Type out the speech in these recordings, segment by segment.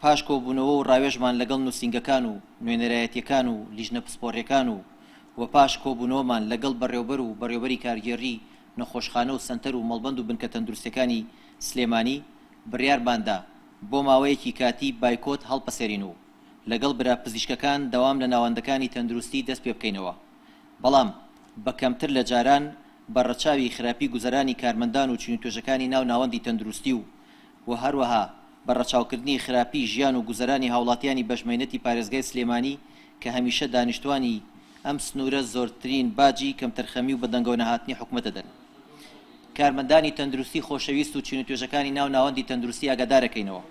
پاش کۆبوونەوە و ڕاوێژمان لەگەڵ نووسینگەکان و نوێنەرایەتییەکان و لیژنە پسپۆڕییەکان و و پاش کۆبوونەوەمان لەگەڵ بەڕێوبەر و بەڕێوبەری کارگێڕی نەخۆشخانە و سەنتەر و مەڵبەند و بنکە تەندروستییەکانی سلێمانی بڕیارماندا بۆ ماوەیەکی کاتی بایکۆت هەڵپەسێرین و لەگەڵ برا پزیشکەکان دەوام لە ناوەندەکانی تەندروستی دەست پێبکەینەوە بەڵام بە کەمتر لە جاران بە ڕەچاوی خراپی گوزەرانی کارمەندان و چینوتوێژەکانی ناو ناوەندی تەندروستی و و هەروەها بە ڕەچاوکردنی خراپی ژیان و گوزەرانی هاوڵاتیانی بەشمەینەتی پارێزگای سلێمانی کە هەمیشە دانیشتوانی ئەم سنوورە زۆرترین باجی کەمتەرخەمی و بەدەنگەوەنەهاتنی حکومەت دەدەن. کارمەندانی تەندروستی خۆشەویست و چینوتوێژەکانی ناو ناوەندی تەندروستی ئاگادارەکەینەوە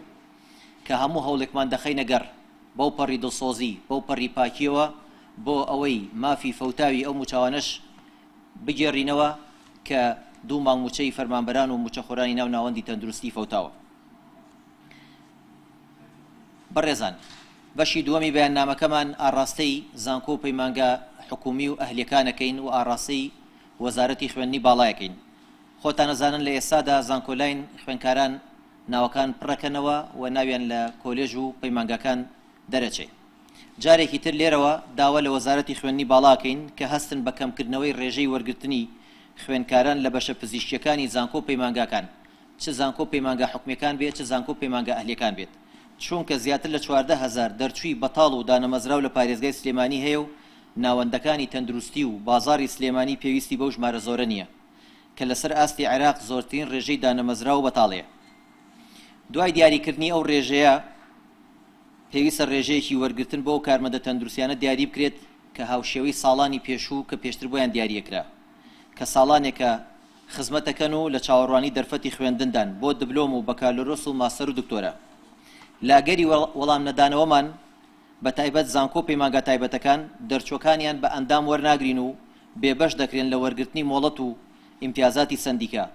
کە هەموو هەوڵێکمان دەخەینە گەڕ بەو پەڕی دڵسۆزی بەو پەڕی پاکیەوە بۆ ئەوەی مافی فەوتاوی ئەو موچاوانەش بگێڕینەوە کە دوو مانگ موچەی فەرمانبەران و موچەخۆرانی ناو ناوەندی تەندروستی فەوتاوە. بەڕێزان بەشی دووەمی بەیاننامەکەمان ئاڕاستەی زانکۆ و پەیمانگا حکومی و ئەهلیەکانەکەین و ئاڕاستەی وەزارەتی خوێندنی باڵایەکەین. خۆتان ئەزانن لە ئێستادا زانکۆلاین خوێندکاران ناوەکان پڕەکەنەوە و ناویان لە کۆلێژ و پەیمانگاکان دەرەچێ. جارێکی تر لێرەوە داوا لە وەزارەتی خوێندنی باڵا ئەکەین کە هەستن بە کەمکردنەوەی ڕێژەی وەرگرتنی خوێندکاران لە بەشە پزیشکیەکانی زانکۆ و پەیمانگاکان چ زانکۆ و پەیمانگا حکومیەکان بێت چ زانکۆ و پەیمانگا ئەهلیەکان بێت چونکە زیاتر لە 14,000 دەرچووی بەتاڵ و دانەمەزراو لە پارێزگای سلێمانی هەیە و ناوەندەکانی تەندروستی و بازاڕی سلێمانی پێویستی بەو ژمارە زۆرە نیە کە لەسەر ئاستی عێراق زۆرترین ڕێژەی دانەمەزراو و بەتاڵەیە. دوای دیاریکردنی ئەو ڕێژەیە پێویستە ڕێژەیەکی وەرگرتن بۆ ئەو کارمەندە تەندروستیانە دیاری بکرێت کە هاوشێوەی ساڵانی پێشوو کە پێشتر بۆیان دیاریەکرا کە ساڵانێکە خزمەتەکەن و لە چاوەڕوانی دەرفەتی خوێندندان بۆ دبلۆم و بەکالۆرۆس و ماستەر و دکتۆرا. لە ئەگەری وەڵام نەدانەوەمان بە تایبەت زانکۆ و پەیمانگا تایبەتەکان دەرچووەکانیان بە ئەندام وەرناگرین و بێبەش دەکرێن لە وەرگرتنی مۆڵەت و ئیمتیازاتی سەندیکا.